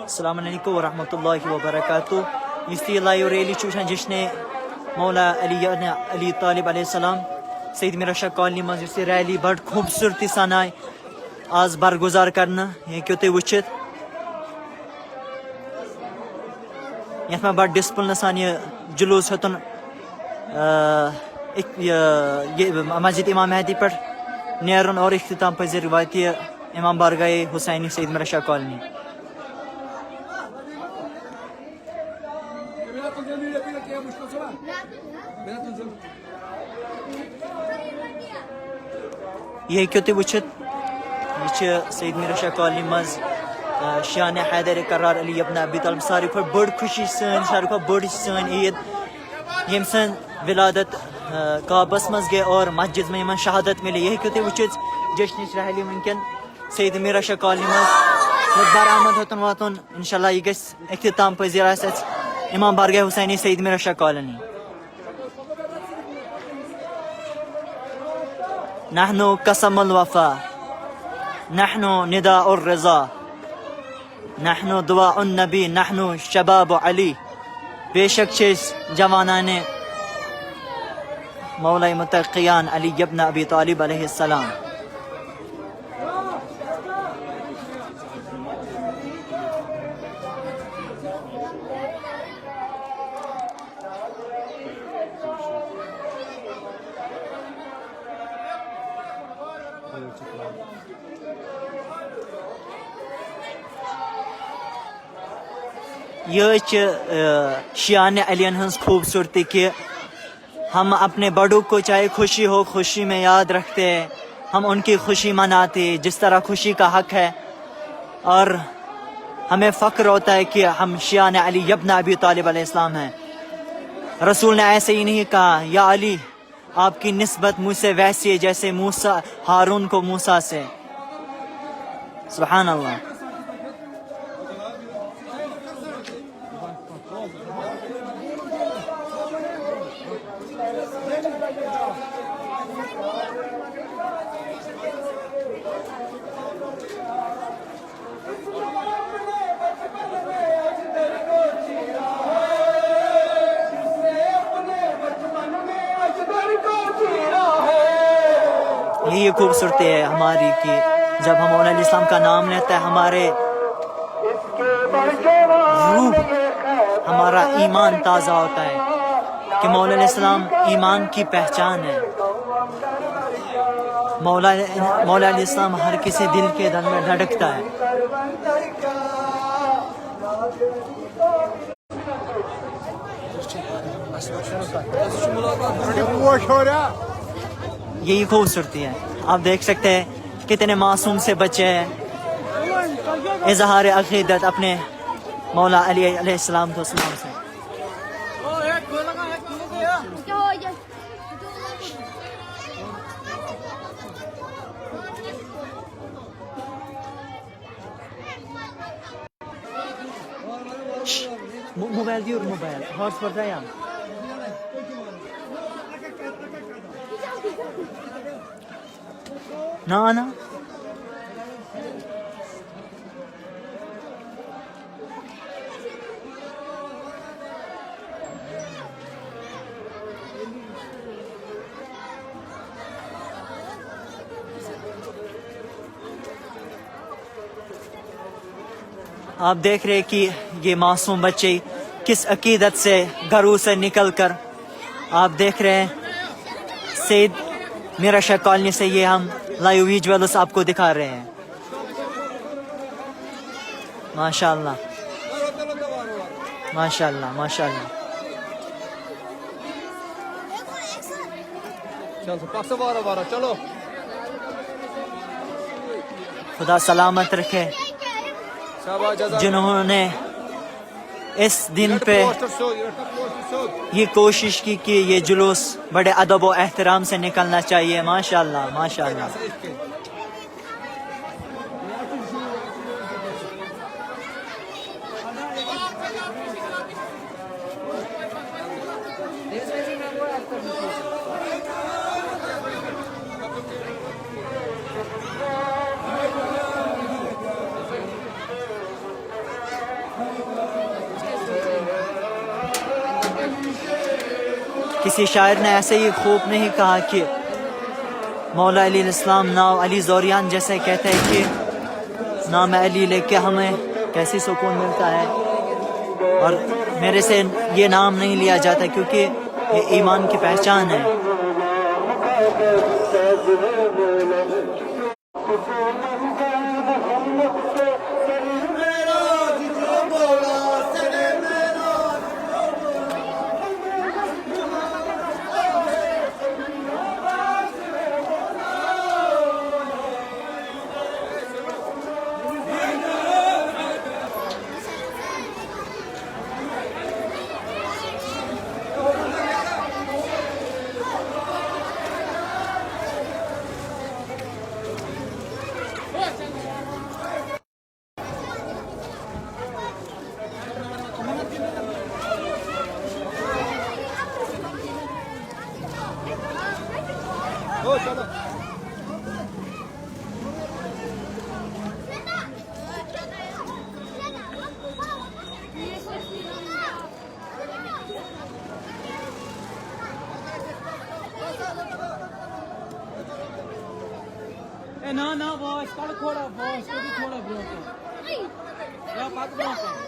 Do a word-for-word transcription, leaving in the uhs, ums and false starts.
السلام علیکم ورحمۃ اللہ وبرکاتہ۔ یُس تہِ یہِ لایو ریلی چھِ وٕچھان، جشن مولا علی ابن علی طالب علیہ السلام، سید میرا شاہ کالنی منٛز یُس یہِ ریلی بڑٕ خوٗبصوٗرتی سان آیہِ آز برگزار کرنہٕ، یہِ ہیٚکِو تُہۍ وٕچھِتھ۔ یَتھ منٛز بڑٕ ڈسپلنہٕ سان یہِ جلوٗس ہیوٚتُن، آ، اِک-، یہِ، یہِ مسجد امام مہدی پٮ۪ٹھ نیرُن اور اختتام پذیر واتہِ یہِ امام بارگاہ حسینی سید میرا شاہ کالنی۔ یہِ ہیٚکِو تُہۍ وٕچھِتھ، یہِ چھِ سید میٖر شاہ کالنی منٛز، آ، شیعانِ حیدر کرار علی ابن ابی طالب۔ ساروی کھۄتہٕ بٔڑ خوشی سٲنۍ، ساروی کھۄتہٕ بٔڑ چھِ سٲنۍ عیٖد، ییٚمۍ سٕنٛز ولادت، آ، کعبس منٛز گٔے اور مسجد میں یِمن شہادت مِلے۔ یہِ ہیٚکِو تُہۍ وٕچھِتھ، جشنٕچ رحلی وٕنکٮ۪ن سید میٖر شاہ کالنی منٛز برآمد ہیوٚتُن واتُن۔ انشاءاللہ یہِ گژھِ اختتام پذیر آسہِ اَسہِ امام بارگاہ حسینی سید میٖر شاہ کالنی۔ نحن قسم الوفا، نحن نداء الرضا، نحن دعاء النبی، نحن شباب علی۔ بے شک چھِ أسۍ جوانانِ مولای متقیان علی ابن ابی طالب علیہ السلام۔ یہ چھِ، آ، شیعانِ علیَن ہٕنٛز خوٗبصوٗرتی کہ ہم اپنے بڑوں کو چاہے خوشی ہو، خوشی میں یاد رکھتے ہیں، ہم ان کی خوشی مناتے ہیں، جس طرح خوشی کا حق ہے، اور ہمیں فخر ہوتا ہے کہ ہم شیعانِ علی ابن ابی طالب علیہ السلام ہیں۔ رسول نے ایسے ہی نہیں کہا، یا علی، آپ کی نسبت مجھ سے ویسی ہے جیسے موسیٰ، ہارون کو موسیٰ سے۔ سبحان اللہ۔ یہی خوبصورتی ہے ہماری کہ جب ہم مولا علیہ السلام کا نام لیتے ہیں، ہمارے روح، ہمارا ایمان تازہ ہوتا ہے کہ مولا علیہ السلام ایمان کی پہچان ہے۔ مولا، مولا علیہ السلام ہر کسی دل کے دل میں دھڑکتا ہے۔ یہی خوبصورتی ہے، آپ دیکھ سکتے ہیں کتنے معصوم سے بچے ہیں اظہار عقیدت اپنے مولا علی علیہ السلام کو سلام سے۔ موبائل دیور موبائل ہاٹسپاٹ دیا۔ نہ نہ۔ آپ دیکھ رہے کہ یہ معصوم بچے کس عقیدت سے گھروں سے نکل کر، آپ دیکھ رہے ہیں سید میرا شاہ کالونی سے یہ ہم لائیو ویژولس آپ کو دکھا رہے ہیں۔ ماشاء اللہ، ماشاء اللہ، ماشاء اللہ۔ چلو، پکھ سا وارہ وارہ، چلو۔ خدا سلامت رکھے۔ شاباش، جزاک۔ جنہوں نے اس دن پہ یہ کوشش کی کہ یہ جلوس بڑے ادب و احترام سے نکلنا چاہیے۔ ماشاء اللہ، ماشاء اللہ۔ کسی شاعر نے ایسے ہی خوب نہیں کہا کہ مولا علی السلام ناو علی زوریان جیسے کہتے ہیں کہ نام علی لے کے ہمیں کیسی سکون ملتا ہے، اور میرے سے یہ نام نہیں لیا جاتا کیونکہ یہ ایمان کی پہچان ہے۔ اے نا نا، واش کڑ تھوڑا، واش کڑ تھوڑا برونٛہہ کُن۔ یا پتہٕ برونٛہہ کُن۔